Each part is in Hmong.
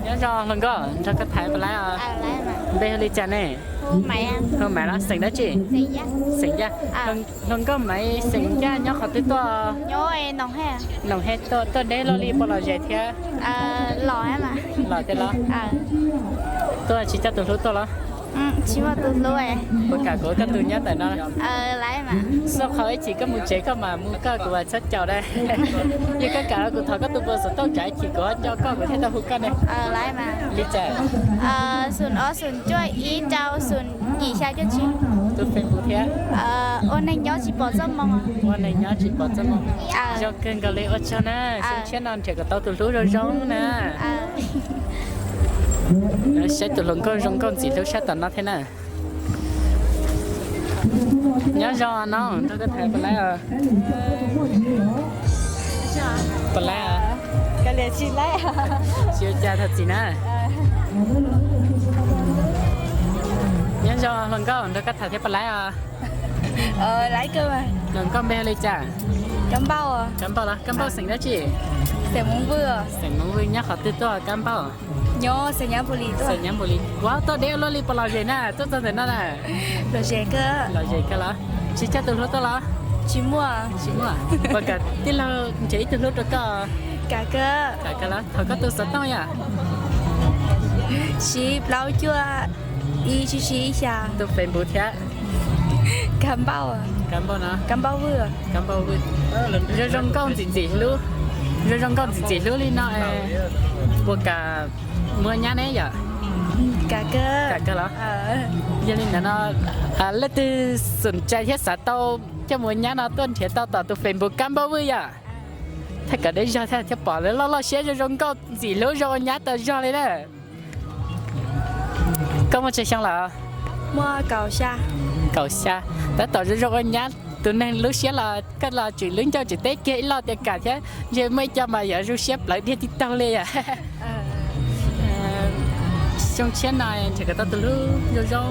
Nyob zoo hluas nkauj, nrog koj tham puas laib os? Npe hu li cas ne? Hu Maiv los xeem dab tsi? Xeem Yaj. Hluas nkauj Maiv xeem Yaj nyob qhov twg tuaj? Noom Hej tuaj deb luaj li puas lom zem thiab? Lom thiab los? Tuaj tsis coj tus hlub tuaj los? Puas kam kuv ua koj tus nyob ntawm no? Xub qhov ib chim koj mus tsev koj mam mus koj, kuv mam txhob caum dab. Yog koj kam los kuv thov koj tus npawb xov tooj tsam ib chim kuv ho nco koj kuv thiaj tau hu koj ne. Li cas? Tus Facebook thiab? Ua neej nyob tsis pom txoj moo. Zoo kawg nkaus li, ua tsaug na, xyoo tshiab no nrhiav kom tau tus hlub zoo zoo na. Saib tus hluas nkauj zoo nkauj ntxim hlub sab tom no thiab na. Nyob zoo no, nrog koj tham puas laib os? Puas laib? Tsis ua cas, thov txim na. Nyob zoo hluas nkauj, nrog koj tham thiab puas laib os? Hluas nkauj npe hu li cas? Kab Npauj los? Kab Npauj xeem dab tsi? Xeem Hmoob Vwj nyob qhov twg tuaj Kab Npauj? Xeem Nyab Npu Lis. Ua tuaj deb luaj li puas lom zem na, tuaj txog ntawm no na? Lom zem kawg los? Tsis coj tus hlub tuaj los? Tsis muaj. Puas kam tij laug nrhiav ib tug hlub rau koj? Kam kawg los? Thov koj tus xov tooj yom? Siv plaub cuaj ib tsib tsib ib xya. Tus Facebook thiab? Kab Npauj. Kab Npauj no? Kab Npauj Vwj. Zoo zoo nkauj ntxim ntxim hlub, zoo zoo nkauj ntxim ntxim hlub li no, puas kam muaj nyab ne yom? Kam kawg los? Yog li ntawd no, leej twg xom cai thiab xav tau coj mus ua nyab no tuaj nrhiav tau tom tus Facebook Kab Npauj Vwj yom? Thiaj kom deb zog thiab thiaj pom lawv loj loj siab zoo zoo nkauj ntxim hlub zoo ua nyab tau zog li na. Koj muaj tsawg xyoo lawm? Kaum xya. Tab tom zoo zoo ua nyab, tus neeg lub siab los koj los tseem lub ncauj tseem teb kiag ib lo tias kam thiab, ntshe muaj ib co mas yuav zoo siab plawv diag tib taug li yom. Xyoo tshiab no nrhiav kom tau tus hlub zoo zoo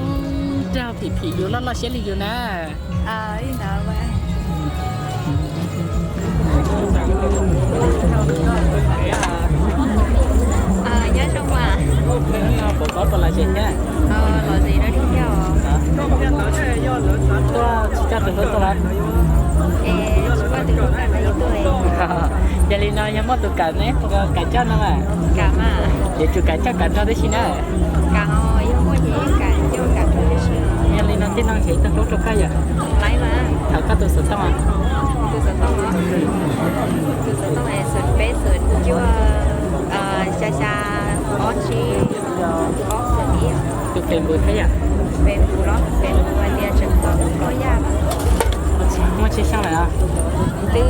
nraug phim phim yus loj loj siab li yus na. Nyob zoo mas. Puas paub puas lom zem thiab? Lom zem no thiab os. Tuaj tsis coj tus hlub tuaj los? Tsis muaj tus hlub kam tuaj. Yog li no yog muaj tus kam ne puas kam coj no mas? Kam mas. Yuav tsum kam coj kam nrog tib si na. Yog li no thiaj no nrhiav ib tug hlub rau koj yom. Thov koj tus xov tooj. Tus xov tooj, tus xov tooj es xoom peb xoom cuaj xya xya ob tsib ob xoom ib. Tus Facebook thiab yom? Facebook los Facebook hais tias Tseem Tau Koj Yaj. Muaj tsawg xyoo lawm os? Twb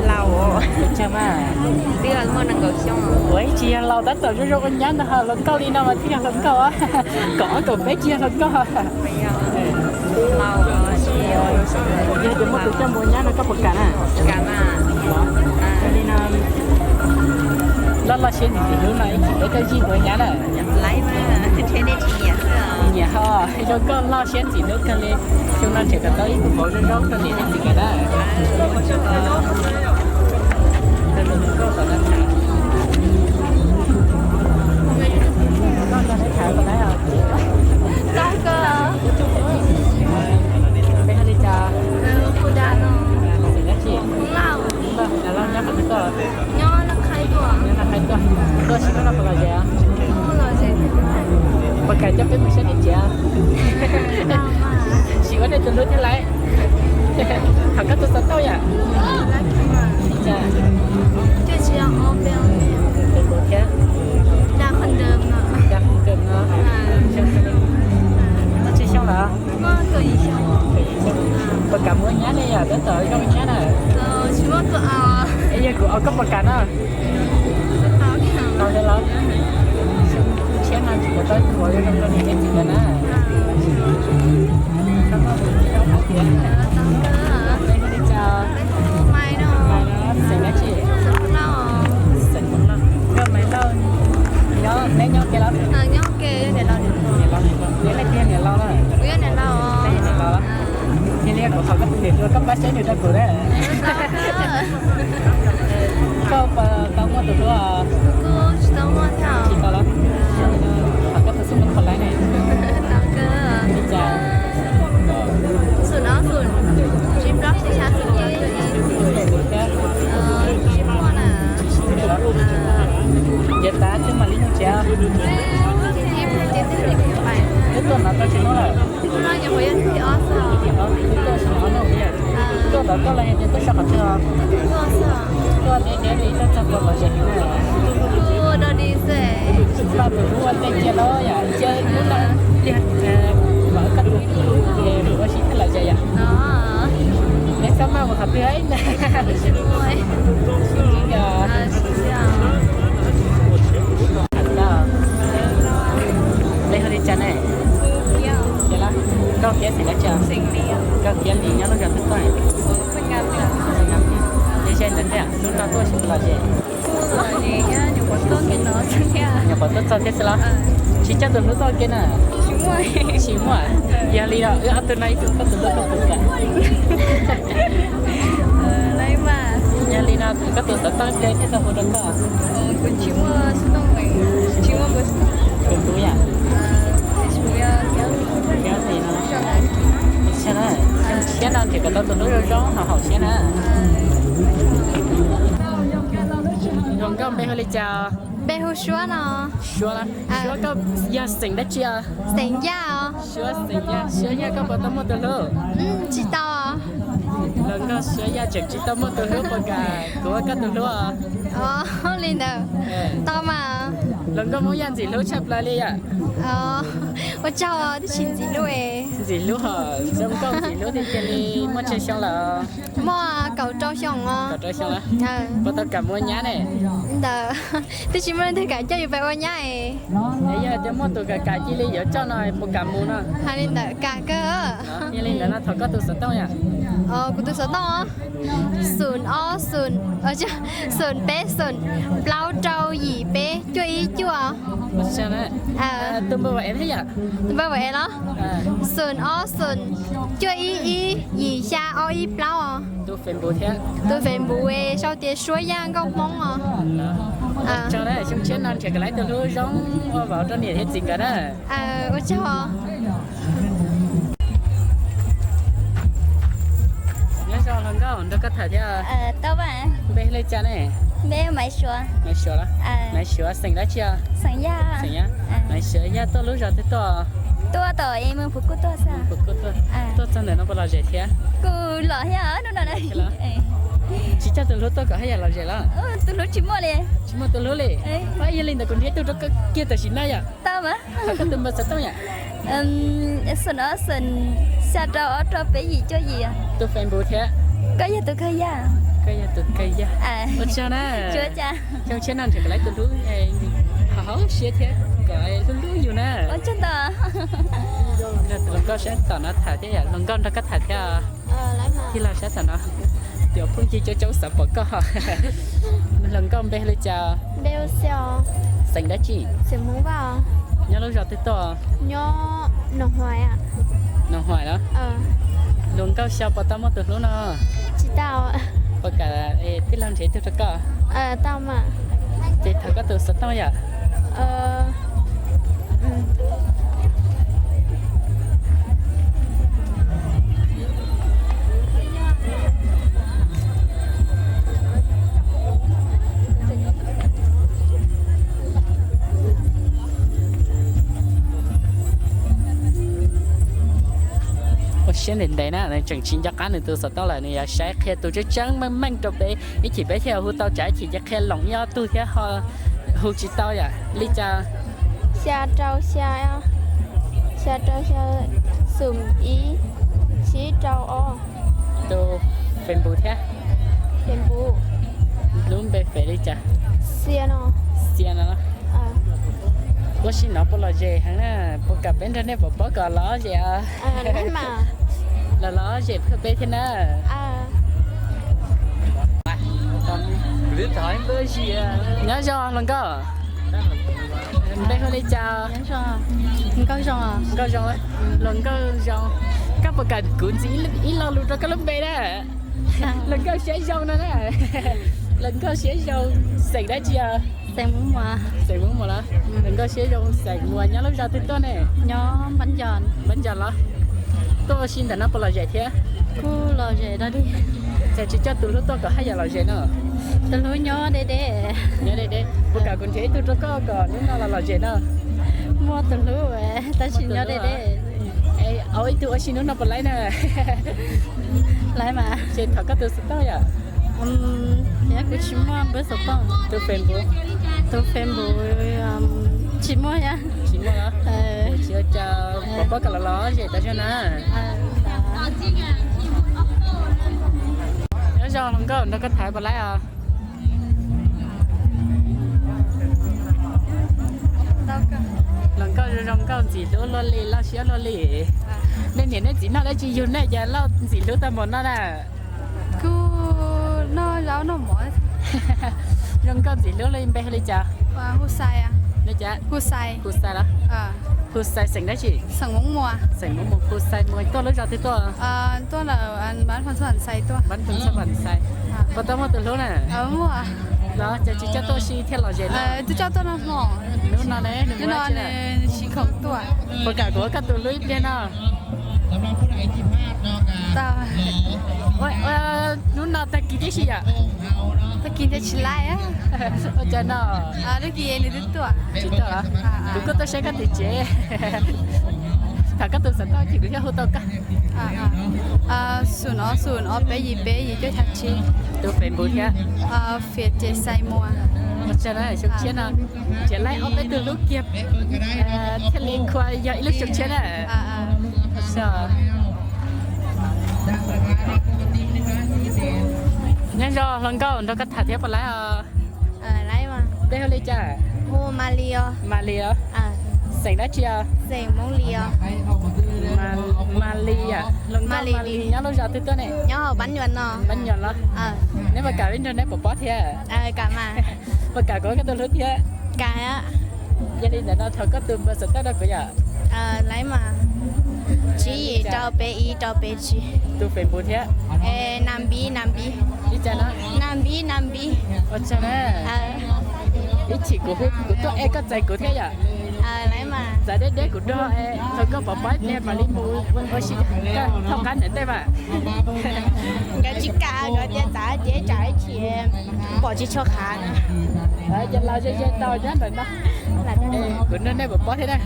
laus, twb muaj nees nkaum xyoo. Ua ib tsis yog laus tab tom zoo zoo ua nyab ntag, hluas nkauj li no mas twb yog hluas nkauj. Kaum ob kaum peb tsis yog hluas nkauj. Yog tias muaj tus coj mus ua nyab no koj puas kam na? Li no loj loj siab ntxim ntxim hlub no ib chim peb coj zij mus ua nyab na. Nyiam ho zoo nkauj loj siab ntxim hlub kawg li. Xyoo no nrhiav kom tau ib tug vauv zoo zoo rau niam thiab txiv nkawd na. Npe hu li cas? Xeem dab tsi? Nyob Laj Qhais tuaj. Tuaj sim neej no puas lom zem? Puas kam coj peb mus saib nej tsev? Sim ua nej tus hlub thiab lauj. Thov koj tus xov tooj yom. Li cas? Tus hlub thiab. Muaj tsawg xyoo lawm? Puas kam mus ua nyab ne yom, tab tom zoo nyab na? Es yog kuv ua koj puas kam no? Tau thiab los? Tshiab no tsis pom tau tus uas zoo zoo rau niam thiab txiv nkawd na. Xeem dab tsi? Xeem Lauj. Koj Maiv Lauj, nyob, neb nyob ke los? Niam laus, niam laus, neb leej twg niam laus na? Niam laus. Yog li kuv thov koj tus niam hluas koj pab saib nws rau kuv na. Koj puas tau muaj tus hlub? Ces tas twb mam li mus tsev. Twb tuaj no tau tsis hnub lawm. Twb tuaj tsis hnub no yom. Tuaj tom tuaj los yog tias tuaj so qhov twg os? Tuaj tias tias li tuaj txog puas lom zem heev na. Tsis tau tus hlub ua tej cia los yom, cia hlub na, cia kom koj tus hlub ua si thiaj lom zem yom. Neb txhob maj mus qhov twg na. Npe hu li cas ne? Nkauj Kiab xeem dab tsi? Nkauj Kiab li nyob lub zos twg tuaj? Nyob ze ntawd thiab, hnub no tuaj lom zem? Nyuam qhuav tuaj txog thiab xwb los? Tsis coj tus hlub tuaj ua ke na? Tsis muaj. Yog li no wb ob tug no ib tug koj tus hlub koj tus kam. Yog li no koj tus xov tooj ple thiab tau hu rau koj. Kuv tsis muaj xov tooj. Kuv kuv yam. Xyoo tshiab no nrhiav kom tau tus hlub zoo zoo haum siab na. Hluas nkauj npe hu li cas? Npe hu Suab no. Suab, Suab koj yog xeem dab tsi os? Xeem Yaj os. Suab xeem Yaj, Suab Yaj koj puas tau muaj tus hlub? Tsis tau. Hluas nkauj Suab Yaj tseem tsis tau muaj tus hlub, puas kam kuv ua koj tus hlub? Li ntawd. Tau mas. Hluas nkauj Hmoob Yaj ntxim hlub tshaj plaws li yom. Ua tsaug, twb tsis ntxim hlub. Ntxim hlub hos, zoo nkauj ntxim hlub tiag tiag li. Muaj tsawg xyoo lawm? Muaj kaum rau xyoo os. Kaum rau xyoo lawm. Puas tau kam mus ua nyab ne? Ntawd twb tsis muaj leej twg kam coj yus pais ua nyab es. Es yog tias muaj tus kam kam cia li yuav coj no puas kam mus no? Hais li ntawd kam kawg. Yog li ntawd no thov koj tus xov tooj yom. Kuv tus xov tooj, xoom ob xoom, xoom peb xoom plaub rau yim peb cuaj ib cuaj. Tus npawb es thiab yom? Npawb es los? Xoom ob xoom cuaj ib ib yim xya ob ib plaub. Tus Facebook thiab? Tus Facebook sau tias Suab Yaj Nkauj Hmoob os. Xyoo tshiab no nrhiav kom lawv tus hlub zoo ua vauv rau niam thiab txiv nkawd na. Ua tsaug. Nyob zoo hluas nkauj, nrog koj tham thiab. Npe li cas ne? Maiv Suav. Maiv Suav los? Maiv Suav xeem dab tsi os? Xeem Yaj. Maiv Suav Yaj tuaj lub zos twg tuaj? Tuaj tom Phuv Kuj tuaj. Tuaj txog ntawm no puas lom zem thiab? Kuj lom thiab. Tsis coj tus hlub tuaj kom haj yam lom zem los? Tus hlub tsis muaj li. Tsis muaj tus hlub li. Yog li ntawd kuv nrhiav ib tug rau koj kiag tam sim no yom. Thov koj tus npawb xov tooj yom. Xoom ob xoom xya rau ob rau peb yim cuaj yim. Tus Facebook thiab? Koj yog tus kawg yaj. Koj yog tus kawg yaj. Ua tsaug na. Xyoo tshiab no nrhiav kom lawv tus hlub haum siab thiab kom hlub hlub yus na. Ua tsaug ntau. Hluas nkauj sab tom no tham thiab yom, hluas nkauj nrog koj tham thiab. Tij laug sab tom no, cov phooj ywg coob coob xav pom koj. Hluas nkauj npe li cas? Xeem dab tsi? Nyob lub zos twg tuaj? Noo Huais los? Hluas nkauj xyov puas tau muaj tus hlub no? Puas kam tij laug nrhiav ib tug rau koj? Ces thov koj tus xov tooj yom. Ua siab ntev ntev na, nws tseem tsis nco qab nws tus xov tooj lawm, nws yuav saib qhia tus tseeb tseeb meej meej rau peb, ib chim peb thiaj hu tau tsam ib chim ces qhia loom ib ob tug thiab ho hu tsis tau yom. Li cas? Xya rau xya, xya rau xya, xoom ib, tsib rau ob. Tus Facebook thiab? Facebook. Lub npe fev li cas? Xia no. Xia no. Ua si no puas lom zem heev na, puas kam peb nrog nej pov pob kom lom zem? Los lom zem phaj peb thiab na. Nyob zoo hluas nkauj. Npe hu li cas? Nkauj Zoo. Hluas nkauj Zoo, koj puas kam kuv ntxiv ib lo lus rau koj lub npe na? Hluas nkauj siab zoo no na. Hluas nkauj siab zoo, xeem dab tsi os? Xeem Muas los? Hluas nkauj siab zoo xeem Muas, nyob lub zos twg tuaj ne? Npab Ncas los? Tuaj ua si ntawm no puas lom zem thiab? Kuj lom zem dog dig. Cas tsis coj tus hlub tuaj kom haj yam lom zem no? Tus hlub nyob deb deb. Nyob deb deb. Puas kam kuv nrhiav ib tug rau koj kom hnub no los lom zem no? Muaj tus hlub, tab sis nyob deb deb. Au ib tug ua si hnub no puas laib na? Laib mas. Ces thov koj tus xov tooj yom? Kuv tsis muaj npawb xov tooj. Tus Facebook? Tus Facebook tsis muaj thiab. Tsis muaj los? Tsis ua cas, pom pom koj los lom zem tas zog na. Nyob zoo hluas nkauj, nrog koj tham puas laib os? Hluas nkauj zoo zoo nkauj ntxim hlub luaj li, loj siab luaj li. Nej niam nej txiv noj dab tsi yug nej cas loj ntxim hlub tag npaum no na? Kuj noj zaub noj mov. Zoo nkauj ntxim hlub li, npe hu li cas? Hu Xais. Li cas? Hu Xais. Hu Xais los? Hu Xais xeem dab tsi? Xeem Muas. Xeem Muas, Hu Xais Muas. Tuaj lub zos twg tuaj? Tuaj lawm, Npab Phoos Xais tuaj. Npab Phoos Xais. Puas tau muaj tus hlub na? Muaj. Los cas tsis coj tuaj si thiaj lom zem na? Twb coj tuaj no hmo. Hnub no ne, hnub no nws tsis khoom tuaj. Puas kam kuv ua koj tus hlub ib pliag no? Hnub no tag kis tib si yom? Tag kis thiaj tsis laij. Ua cas no? Tag kis nws twb tuaj. Tsis tuaj los? Kuv kuj tuaj saib koj tim tsev. Tham koj tus xov tooj ces kuv thiaj hu tau koj. Xum ob xum ob peb yim peb yim cuaj xya tsib. Tus Facebook thiab? Fiav Ces Xais Muas. Ua tsaug na, xyoo tshiab no ces laib ob peb tug hlub kiag thiaj li khuas yog ib lub xyoo tshiab na. Nyob zoo hluas nkauj, nrog koj tham thiab puas laib os? Peb hu li cas? Hu Malis os. Malis os. Xeem dab tsi os? Xeem Hmoob Lis os. Malis, hluas nkauj Malis nyob lub zos twg tuaj ne? Nyob Npab Nyuam no. Npab Nyuam los? Neb puas kam peb nrog neb pov pob thiab? Puas kam kuv ua koj tus hlub thiab? Kam. Yog li ntawd no thov koj tus npawb xov tooj rau kuv yom. Laib mas, tsib yim rau peb ib rau peb tsib. Tus Facebook thiab? Nas Npib, Nas Npib. Li cas no? Nas Npib, Nas Npib. Ua tsaug na. Ib chim kuv hu kuv tuaj es koj txais kuv thiab yom? Laib mas. Txav deb deb kuv nrog es thaum koj pov pob ib pliag mam li mus ua si, koj thaub qab ntawm ntej mas. Nkawd tsis kam, nkawd tias txav ces tsam ib chim pom tsis tshua qab. Ces los ze ze tau nyob ntawm no. Kuv nrog nej pov pob thiab na.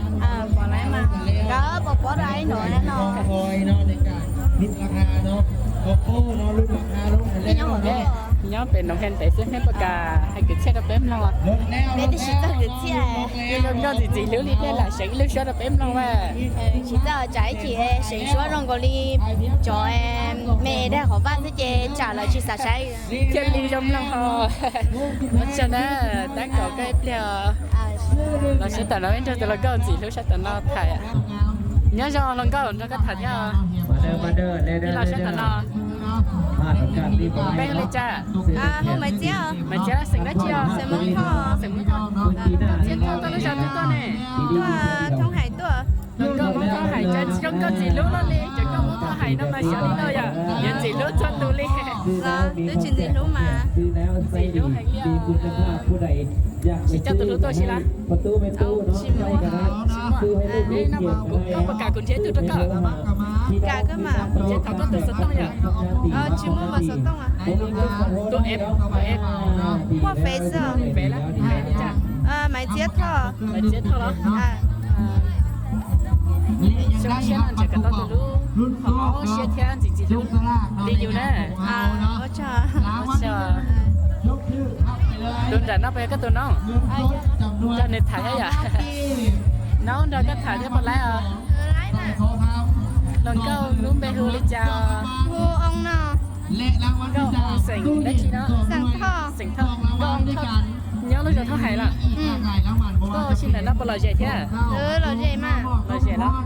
Nkawd pov pob rau ib nus no. Nyob pem Noov Hej ntev xwb, neb puas kam hais kwv txhiaj rau peb mloog? Peb twb tsis txawj kwv txhiaj. Zoo nkauj ntxim ntxim hlub li, nej lam seev ib lub suab rau peb mloog mas. Tsis txawj, tsam ib chim seev suab zoo nkaus li cov me daig qhov vaj xwb ces tsam lawv tsis xav saib. Thiaj li zoo mloog os. Ua tsaug na, tab kaum koj ib pliag os. Los sab tom no ib nrog tus hluas nkauj ntxim hlub sab tom no tham. Nyob zoo hluas nkauj, nrog koj tham thiab. Los sab tom no. Peb hu li cas? Maiv Txiab. Maiv Txiab xeem dab tsi os? Xeem Hmoob Thoj. Txiab Thoj tuaj lub zos twg tuaj ne? Tuaj Thoob Hais tuaj. Zoo nkauj Hmoob Thoob Hais, cov zoo nkauj ntxim hlub luaj li, cov nkauj Hmoob Thoob Hais no mas xyov li no yom, yuav ntxim hlub txhua tus li. Twb tsis ntxim hlub mas. Ntxim hlub heev li os. Tsis coj tus hlub tuaj si lawm? Tsis muaj. Neb no mas koj puas kam kuv nrhiav ib tug rau koj? Kam koj mas. Ces thov koj tus xov tooj yom. Tsis muaj npawb xov tooj. Tus F, F. Muaj Fev xwb. Fev lawm, Fev li cas? Maiv Txiab Thoj. Maiv Txiab Thoj los? Zoo siab no ntshe koj tau tus hlub, ho siab thiab ntxim ntxim hlub li yus na. Ua tsaug. Tus nram no puas yog koj tus noob? Nrog nws tham thiab yom? Noob nrog koj tham thiab puas laib os? Hluas nkauj lub npe hu li cas? Hu Oo no. Nkauj Oo xeem dab tsi no? Xeem Thoj. Xeem Thoj. Nkauj Oo Thoj nyob lub zos Thoob Hais los? Tuaj ua si ntawm no puas lom zem thiab? Lom zem mas. Lom zem los?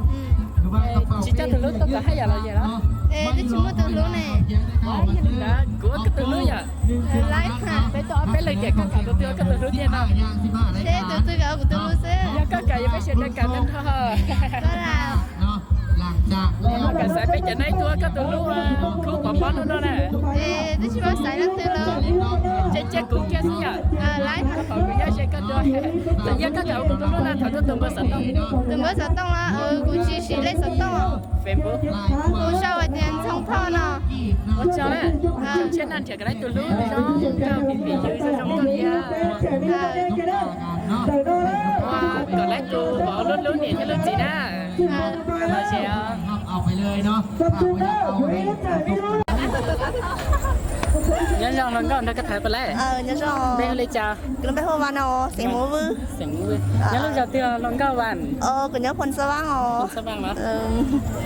Tsis coj tus hlub tuaj kom haj yam lom zem los? Twb tsis muaj tus hlub ne. Yog li ntawd kuv ua koj tus hlub yom? Peb tuaj ob peb leeg tiam koj kam tus twg ua koj tus hlub tiag no? Seb tus twg kam ua kuv tus hlub xwb. Yog koj kam yog peb sawv daws kam tag nrho. Koj xaiv peb cov no ib tug, koj tus hlub khub pov pob hnub no na. Twb tsis muaj xaiv leej twg li. Ces cia kuv kiag xwb yom. Koj pom kuv nyob ze koj dua. Txawm yog koj kam ua kuv tus hlub no thov tuaj tus npawb xov tooj. Tus npawb xov tooj los kuv tsis siv lej xov tooj. Facebook. Kuv sau hais tias Ntxhoo Thoj no. Ua tsaug na. Xyoo tshiab no nrhiav kom lawv tus hlub zoo nkauj, phim phim yws zoo zoo nkauj thiab. Ua kom lawv tus vauv lub hlub niam thiab lub txiv na. Los sis nyob zoo hluas nkauj nrog koj tham puas laij? Npe hu li cas? Npe hu Vas no, xeem Hmoob Vwj. Xeem Hmoob Vwj. Nyob lub zos twg hluas nkauj Vas? Kuv nyob Phoos Xab Vaaj os.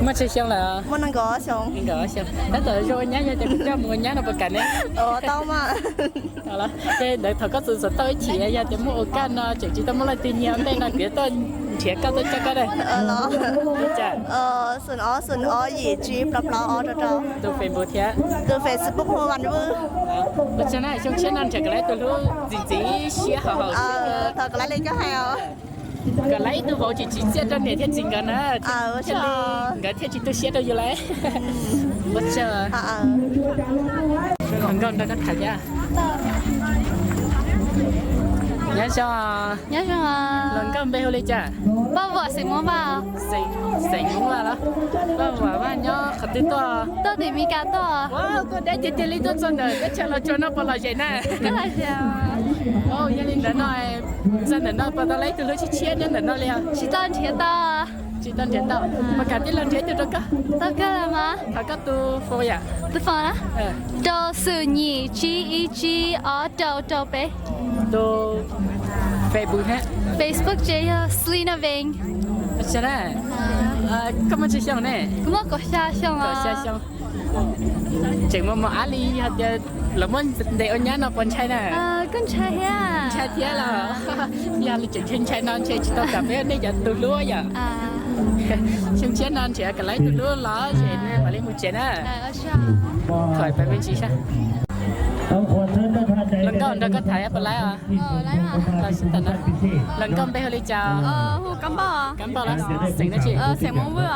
Muaj tsawg xyoo lawm? Muaj nees nkaum xyoo. Tab tom zoo ua nyab, yog tias kuv coj mus ua nyab no puas kam ne? Tau mas. Ces ntawd thaum koj txus xov tooj ib chim, yog tias muaj ua kaj no tseem tsis tau muaj leej twg nyiag ua ntej no kuv yuav tuaj nrhiav koj tuaj coj koj na. Xoom ob xoom ob yim tsib plaub plaub ob rau rau. Tus Facebook thiab? Tus Facebook hu Vas Vwj. Ua tsaug na, xyoo tshiab no nrhiav kom lawv tus hlub ntxim ntxim siab hauv hauv. Thov kom lawv li koj hais os. Kom lawv ib tug vauv tsis tsim txiaj rau niam thiab txiv nkawd na, thiaj li nkawd thiaj tsis tu siab rau yus lawm. Ua tsaug. Hluas nkauj nrog koj tham thiab. Nyob zoo. Nyob zoo. Hluas nkauj npe hu li cas? Paj Vuam, xeem Hmoob Vaj. Xeem Hmoob Vaj los? Paj Vuam Vaj nyob qhov twg tuaj? Tuaj tim Mes Kas tuaj. Tuaj deb tiag tiag li, tuaj txog ntawm teb chaws Los Tsuas no puas lom zem na? Yog li ntawd no, txog ntawm no puas tau lawv ib tug hlub tshiab tshiab nyob ntawm no li os? Tsis tau nrhiav tau. Tsis tau nrhiav tau. Puas kam tij laug nrhiav ib tug rau koj? Tau kawg mas. Thov koj tus phone yom. Tus phone na? Rau xwm nyim tsib ib tsib ob rau rau peb. Tus Facebook thiab? Facebook ces yog Selina Veng. Koj muaj tsawg xyoo ne? Kuv muaj kaum xya xyoo. Kaum xya xyoo. Tseem muaj mob ab li, yog tias los muab ntes ua nyab no puas ntshai na? Kuj ntshai thiab. Ntshai thiab los? Yog li tseem ntshai ntshai no ntshe tsis tau kam peb nej cov tus hlub yom. Xyoo tshiab no nrhiav kom lawv tus hlub los ces mam li mus tsev na. Thuam peb me ntsis sab. Hluas nkauj nrog koj tham puas laib os? Los sib tham na. Hluas nkauj npe hu li cas? Kab Npauj los? Xeem dab tsi? Xeem Vwj.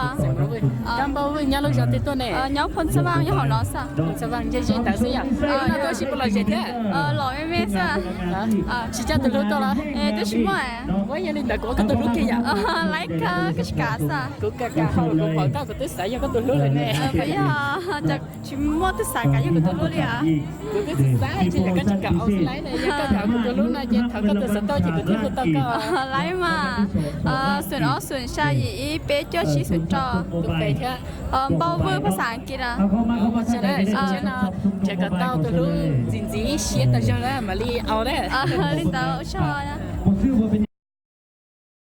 Kab Npauj Vwj nyob lub zos twg tuaj ne? Nyob Phoos Xab Vaaj, nyob hauv no xwb. Phoos Xab Vaaj ncig ncig ntawd xwb yom? Tuaj sib puas lom zem thiab? Lom me me xwb. Tsis coj tus hlub tuaj los? Twb tsis muaj. Ua yog li ntawd kuv ua koj tus hlub kiag yom? Laib kawg, koj tsis kam xwb. Kuv kam kam hauj lwm kuv pom koj kuv twb xav yog koj tus hlub lawm ne. Tsis muaj twb xav kam yog kuv tus hlub li os. Kuv twb tsis xav, tsis yog koj tsis kam ua xwb lauj. Yog koj kam kuv tus hlub no ces thov koj tus xov tooj ces kuv thiaj hu tau koj. Laib mas, xoom ob xoom xya yim ib peb cuaj tsib xoom rau. Tus pem thiab? Npauj Vwj phas xas Ankit na. Nrhiav kom tau tus hlub ntxim ntxim siab tas zog na mam li au na. Li ntawd ua tsaug.